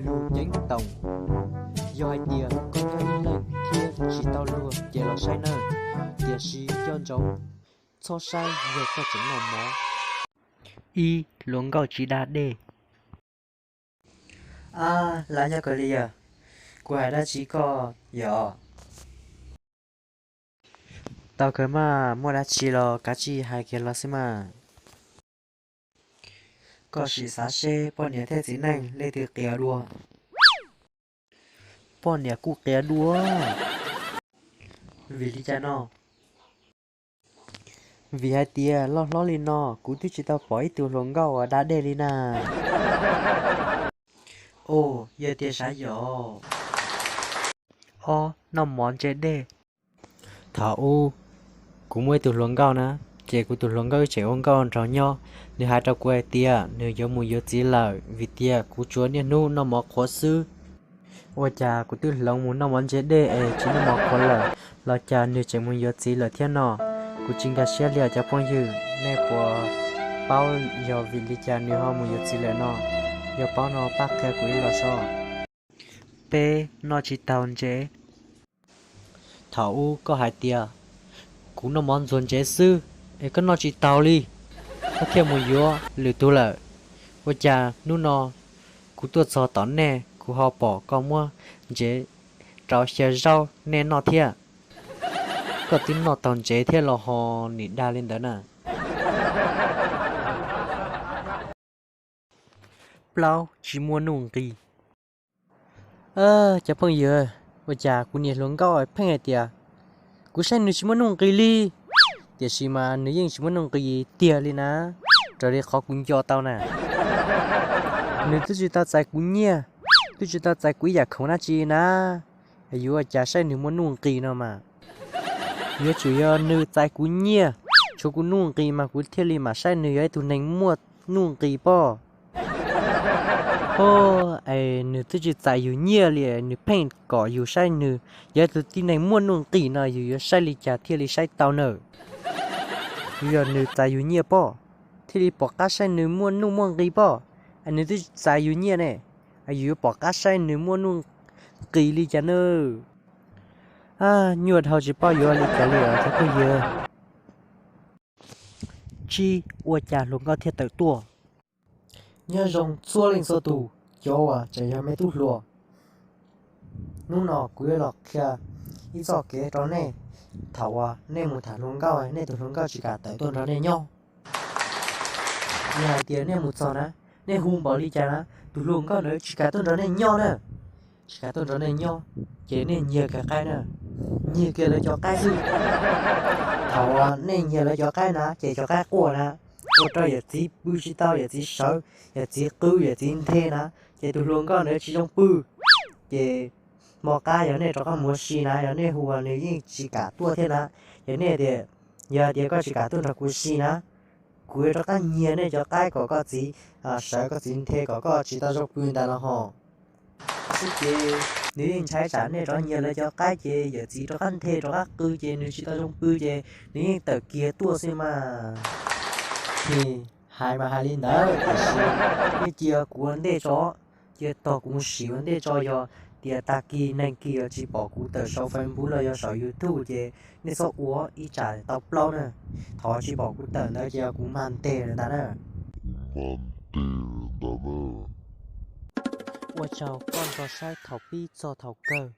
Lus ceeb toom: Yog hais tias koj nyob ib leeg thiab tsis tau luag ces los saib nawb, tiam sis nco ntsoov txhob saib yog koj tseem noj mov. Ib, hluas nkauj tsis da dej. Ab, laj nyob kawg li yog, kuv hais dab tsi koj yom? Tau kawg mas, muaj dab tsi los kav tsij hais kiag los xwb mas. Koj sim xav seb poj niam thiab txiv neej leej twg qias dua? Poj niam kuj qias dua. Vim li cas no? Vim hais tias loj hlob li no kuv twb tsis tau pom ib tug hluas nkauj uas da dej li na. Os, yog tias sav yom. Ob, noj mov ntse dej. Thaum ub, kuv muaj ib tug hluas nkauj na, ces kuv tus hluas nkauj wb tseem ua nkauj nraug nyob, nws hais rau kuv hais tias nws yuav mus yuav txiv lawm vim tias kuv tsuas niaj hnub noj mov qhuav xwb. Ua cas kuv twb hloov mus noj mov ntse dej es tsis noj mov qhuav lawm, los cas nws tseem mus yuav txiv lawm thiab no? Kuv tsis nkag siab li os cov phooj ywg, nej puas paub yog vim li cas nws ho mus yuav txiv lawm no? Yog paub no pab qhia kuv ib los so. Peb, noj tsis taus ntsev. Thaum ub koj hais tias kuv noj mov ntxuag ntsev xwb es koj noj tsis taus li, koj thiaj mus yuav lwm tus lawm. Ua cas hnub no kuv tuaj txog tom nej kuv ho pom koj muab ntsev rau xyaw zaub nej noj thiab? Koj twb noj taus ntsev thiab los ho nim dag li ntawd na? Plaub, tsis muaj nuj nqis. Cov phooj ywg, ua cas kuv niam hluas nkauj pheej hais tias kuv saib nws tsis muaj nuj nqis li, tiam sis mas nws yeej tsis muaj nuj nqis tiag li na, raws li qhov kuv nco tau na. Nws twb tsis tau txais kuv nyiaj, twb tsis tau txais kuv ib yam khoom dab tsi na, yuav ua cas saib nws muaj nuj nqis no mas. Yuav tsum yog nws txais kuv nyiaj, tshuav kuv nuj nqis mas kuv thiaj li mam saib nws yog ib tug neeg muaj nuj nqis pob. Os, es nws twb tsis txais yus nyiaj li, nws pheej kom yus saib nws yog ib tug tib neeg muaj nuj nqis no yus yuav saib li cas thiaj li saib tau na? Yuav yog nws txais yus nyiaj pob, thiaj li pom qab saib nws muaj nuj muaj nqis pob. Es nws twb tsis txais yus nyiaj ne, yus yuav pom qab saib nws muaj nuj nqis li cas na? Nyuaj dhau tsis paub yuav li cas li os cov phooj ywg. Tsib, ua cas hluas nkauj thiaj tawm tuaj? Nyob zoo txhua leej txhua tus, cov uas tseem yog me tub hluas. Hnub no kuv yuav los qhia ib txoj kev rau nej. Thaum uas nej mus tham hluas nkauj, nej tus hluas nkauj tsis kam tawm tuaj nrog nej nyob, yog hais tias nej mus txog na, nej hu npaum li cas na, tus hluas nkauj ntawd tsis kam tuaj nrog nej nyob na, tsis kam tuaj nrog nej nyob, ces nej nyiag kiag qaib na, nyiag kiag lawv cov qaib xwb. Thaum uas nej nyiag lawv cov qaib na, ces cov qaib quaj na, ua rau yawm txiv pw tsis tau, yawm txiv sawv, yawm txiv qw, yawm txiv nthe na, ces tus hluas nkauj ntawd tsis zoo pw. Ces hmo qab yog nej rov qab mus ua si na, yog nej hu nws yeej tsis kam tuaj thiab na. Yog nej tias, yog tias koj tsis kam tuaj nrog kuv si na, kuv yuav rov qab nyiag nej cov qaib kom koj txiv sawv, koj txiv nthe, kom koj tsis tau zoo pw ntag los ho. Xwb ces nws yeej ntshai tsam nej rov nyiag lawv cov qaib ces yawm txiv rov qab nthe rov qab qw ces nws tsis tau zoo pw ces nws yeej tawm kiag tuaj xwb mas. Hais mas hais li ntawd tiam sis nej cia kuv ua ntej tso, cia tos kuv mus sim ua ntej tso, yog tias tag kis neeg kis yog tsis pom kuv tawm saum Facebook los yog saum YouTube ces nej txhob ua, ib tsam tau plaub na. Thov tsis pom kuv tawm ntawd ces yog kuv mag ntes lawm ntag na. Ua tsaug koj nrog saib thaum pib txog thaum kawg.